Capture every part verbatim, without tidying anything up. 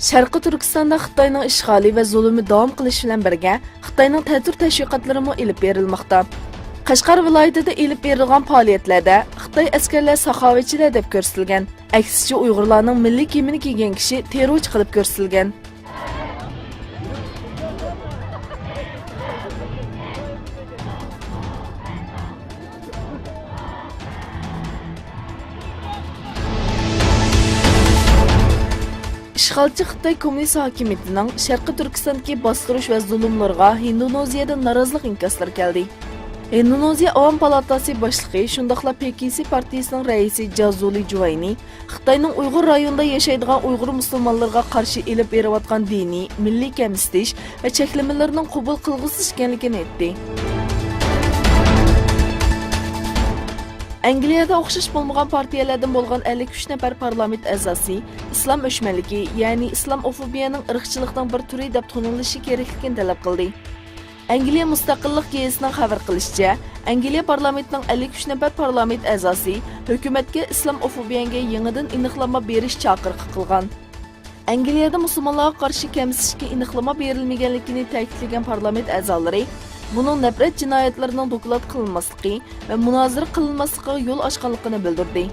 شەرقىي تۈركىستاندا خىتاينىڭ ئىشغالى ۋە زۇلۇمى داۋام قىلىشى بىلەن بىرگە، خىتاينىڭ تەتۈر تەشۋىقاتلىرىمۇ ئېلىپ بېرىلماقتا. قەشقەر ۋىلايىتىدە ئېلىپ بېرىلغان پائالىيەتلەردە خىتاي ئەسكەرلەر ساخاۋەتچىلەر دەپ كۆرسىتىلگەن. ئەكسىچە، ئۇيغۇرلارنىڭ مىللىي كىيىمىنى كىيگەن كىشى تېررورچى قىلىپ كۆرسىتىلگەن. ئىشغالچى خىتاي كوممۇنىست ھاكىمىيىتىنىڭ شەرقىي تۈركىستاندىكى باستۇرۇش ۋە زۇلۇملىرىغا ھىندونېزىيەدىن نارازىلىق ئىنكاسلىرى كەلدى. ھىندونېزىيە ئاۋام پالاتاسى باشلىقى، شۇنداقلا پى كې سى پارتىيىسىنىڭ رەئىسى جازۇلى جۇۋاينى خىتاينىڭ ئۇيغۇر رايونىدا ياشايدىغان ئۇيغۇر مۇسۇلمانلىرىغا قارشى ئېلىپ بېرىۋاتقان دىنىي، مىللىي كەمسىتىش ۋە چەكلىمىلىرىنىڭ قوبۇل قىلغۇسىز ئىكەنلىكىنى ئېيتتى. ئەنگلىيەدە ئوخشاش بولمىغان پارتىيەلەردىن بولغان ئەللىك ئۈچ نەپەر پارلامېنت ئەزاسى ئىسلام ئۆچمەنلىكى، يەنى ئىسلاموفوبىيەنىڭ ئىرقچىلىقنىڭ بىر تۈرى دەپ تونۇلۇشى كېرەكلىكىنى تەلەپ قىلدى. ئەنگلىيە مۇستەقىللىق گېزىتىنىڭ خەۋەر قىلىشىچە، ئەنگلىيە پارلامېنتىنىڭ ئەللىك ئۈچ نەپەر پارلامېنت ئەزاسى ھۆكۈمەتكە ئىسلاموفوبىيەگە يېڭىدىن ئېنىقلانما بېرىش چاقىرىقى قىلغان. ئەنگلىيەدە مۇسۇلمانلارغا قارشى كەمسىتىشكە ئېنىقلىما بېرىلمىگەنلىكىنى تەكىتلىگەن پارلامېنت ئەزالىرى بۇنىڭ نەپرەت جىنايەتلىرىنىڭ دوكلات قىلىنماسلىقى ۋە مۇنازىرە قىلىنماسلىقىغا يول ئاچقانلىقىنى بىلدۈردى.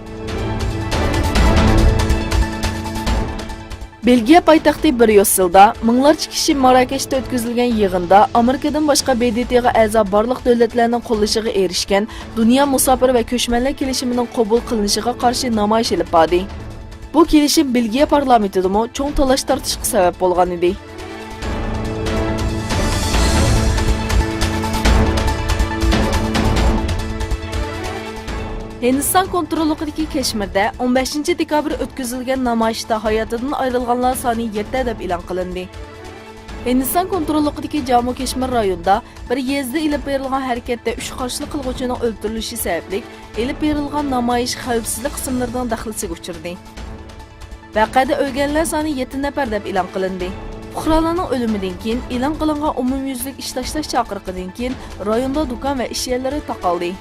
بېلگىيە پايتەختى بريۇسسېلدا مىڭلارچە كىشى ماراكەشتە ئۆتكۈزۈلگەن يىغىندا ئامېرىكىدىن باشقا ب د ت غا ئەزا بارلىق دۆلەتلەرنىڭ قوللىشىغا ئېرىشكەن دۇنيا مۇساپىر ۋە كۆچمەنلەر كېلىشىمىنىڭ قوبۇل قىلىنىشىغا قارشى نامايىش ئېلىپ باردى. بۇ كېلىشىم بېلگىيە پارلامېنتىدىمۇ چوڭ تالاش-تارتىشقا سەۋەب بولغانىدى. ھىندىستان كونتروللۇقىدىكى كەشمىردە ئون بەشىنچى دېكابىر ئۆتكۈزۈلگەن نامايىشتا ھاياتىدىن ئايرىلغانلار سانى يەتتە دەپ ئېلان قىلىندى. ھىندىستان كونتروللۇقىدىكى جامۇ كەشمىر رايونىدا بىر يېزىدا ئېلىپ بېرىلغان ھەرىكەتتە ئۈچ قارشىلىق قىلغۇچىنىڭ ئۆلتۈرۈلۈشى سەۋەبلىك ئېلىپ بېرىلغان نامايىش خەۋپسىزلىك قىسىملىرىنىڭ دەخلىسىگە ئۇچرىدى. ۋەقەدە ئۆلگەنلەر سانى يەتتە نەپەر دەپ ئېلان قىلىندى. پۇقرالارنىڭ ئۆلۈمىدىن كېيىن ئېلان قىلىنغان ئومۇميۈزلۈك ئىش تاشلاش چاقىرىقىدىن كېيىن رايوندا دۇكان ۋە ئىش يەرلىرى تاقالدى.